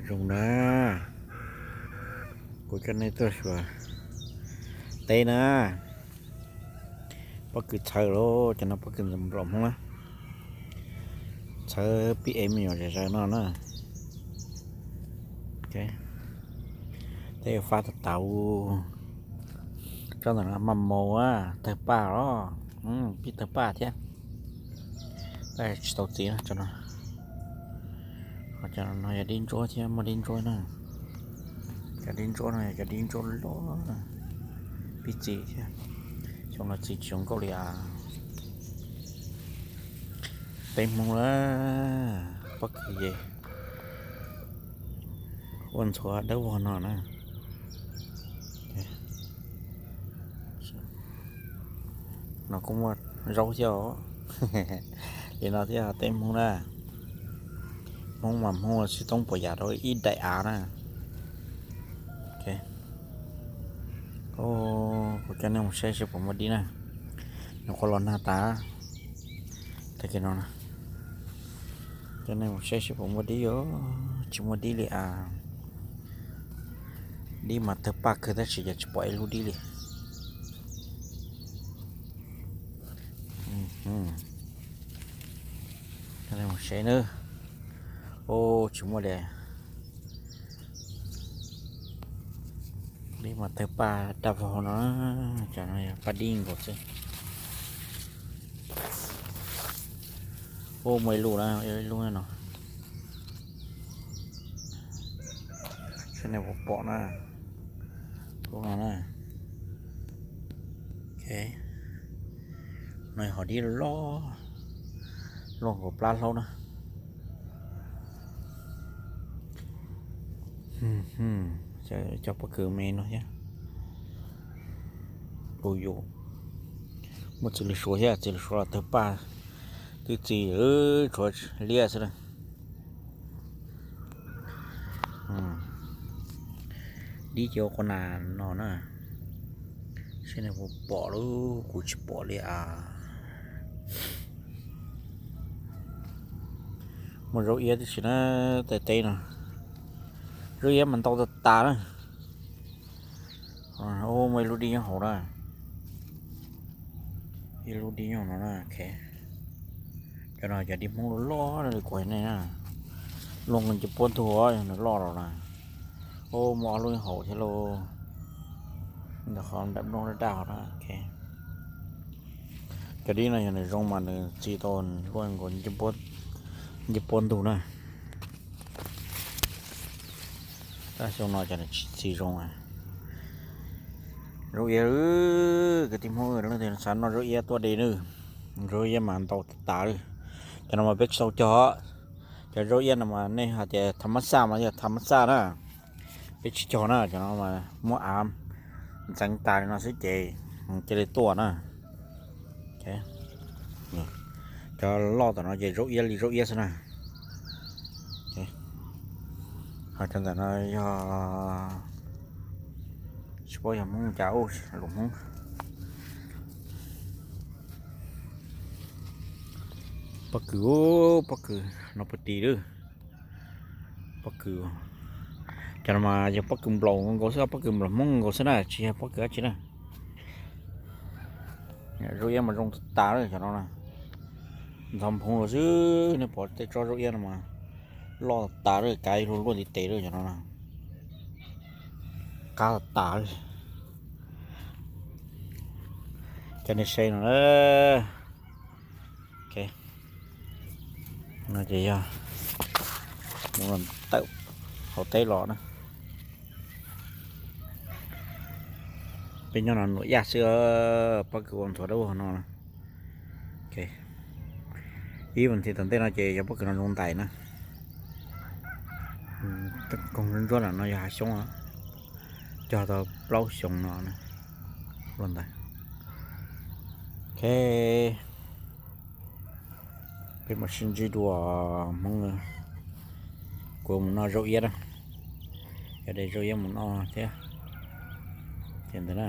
Zoo na, kuv coj nej tuaj xyuas teb na. Pob kws txhawv los cov no pob kws nplaum Hmoob na. Txhawv pib ev me nyuam zam zaws no na. Teb fab tas tas. Tsob ntawm no mas maus tawg paj los, pib tawg paj thiab. Tab tsis tau txiv no. Cov no yog dib ntsuab thiab, muaj dib ntsuab na. Cov dib ntsuab no yog cov dib ntsuab loj, pib txiv thiab. Xyoo no txiv tsis zoo nkauj li as. Teb Hmoob lawm, pob kws ces ua ntxhuav dawb vog no na. No kuj muaj zaub thiab os. Li no thiab teb Hmoob na. Hmoob mas Hmoob sib toob puas yam rau ib daim av na. Kuv coj nej mus saib seb puas muaj dib na. Nyuam qhuav los nag tas. Tag kis no coj nej mus saib seb puas muaj dib os. Tsis muaj dib li as. Dib mas tawg paj kawg tab sis ces tsis pom ib lub dib li. Coj nej mus saib nawb. Ub, tsis muaj li. Dib mas tawg paj daj vog no, cov no yog paj dib nkaus xwb. Ub, muaj ib lub na, ib lub no. Saib nej puas pom na. Lub no na. No yog hom dib loj, luaj nkaus plab hlaub na. Cov pob kws me no thiab. Kuv yuav muaj txiv lws suav thiab, txiv lws suav los tawg paj twb txi, tshuav liab xwb na. Dib ces ua qhov nas no na. Saib nej puas pom lub, kuv tsis pom li as. Muaj zaub iab tib si na, tej teb no. Zaub iab mas ntau tas tas na. Ub, muaj ib lub dib nyob hauv na. Ib lub dib nyob no na. Cov no cov dib Hmoob loj loj li kuv hais nej na. Luaj nkaus nce puab ntug os, yog nws loj los na. Ub, muaj ob lub nyob hauv thiab lauj. Ntawm qhov nram nplooj daj daj hauv na. Cov dib no yog nws zoo mas nws txi tau luaj nkaus nce puab ntug na. Tab xyoo no ces nws tsis txi zoo. Zaub iab, kwv tij Hmoob leej twg xav noj zaub iab tuaj de nawb. Zaub iab mas ntau tas tas li. Cov no mas peb tsis tau cog. Cov zaub iab no mas nej hais tias thav mab xaj mas yog thav mab xaj na. Peb tsis cog na, cov no mas muab av ntxeev tas li no xwb ces cia li tuaj na. Cov loj tom no ces zaub iab li zaub iab xwb na. Ho cov ntawm no yog tsis paub yog Hmoob cas, lus Hmoob. Pob kws, pob kws no puag tim lawm. Pob kws, cov no mas yog pob kws nplaum nkaus xwb, pob kws nplaum Hmoob nkaus xwb na, tsis yog pob kws dab tsi na. Zaub iab mas zoo tas tas lawm cov no na. Ntxhov nphoov los xwb, nej pom tej tsob zaub iab no mas loj tas lawm, kav luaj luaj ntiv tes lawm cov no na. Qab tas lawm. Cov nej saib no na. No ces yog mus tawm hauv teb los na. Peb nyob no nuam yaj xwb, pob kws ua ntxhuav dawb vog no na. Ib vas thiv tom ntej no ces yog pob kws no zoo ntais na. Koog ntsuab ntsuab no yog hav xyoob, cog tau plaub xyoo no na. Ua ntawd. Peb mam sib ntsib dua Hmoob, kuv mus noj zaub iab na. Yog de zaub iab mus noj thiab. Ces ntawd na,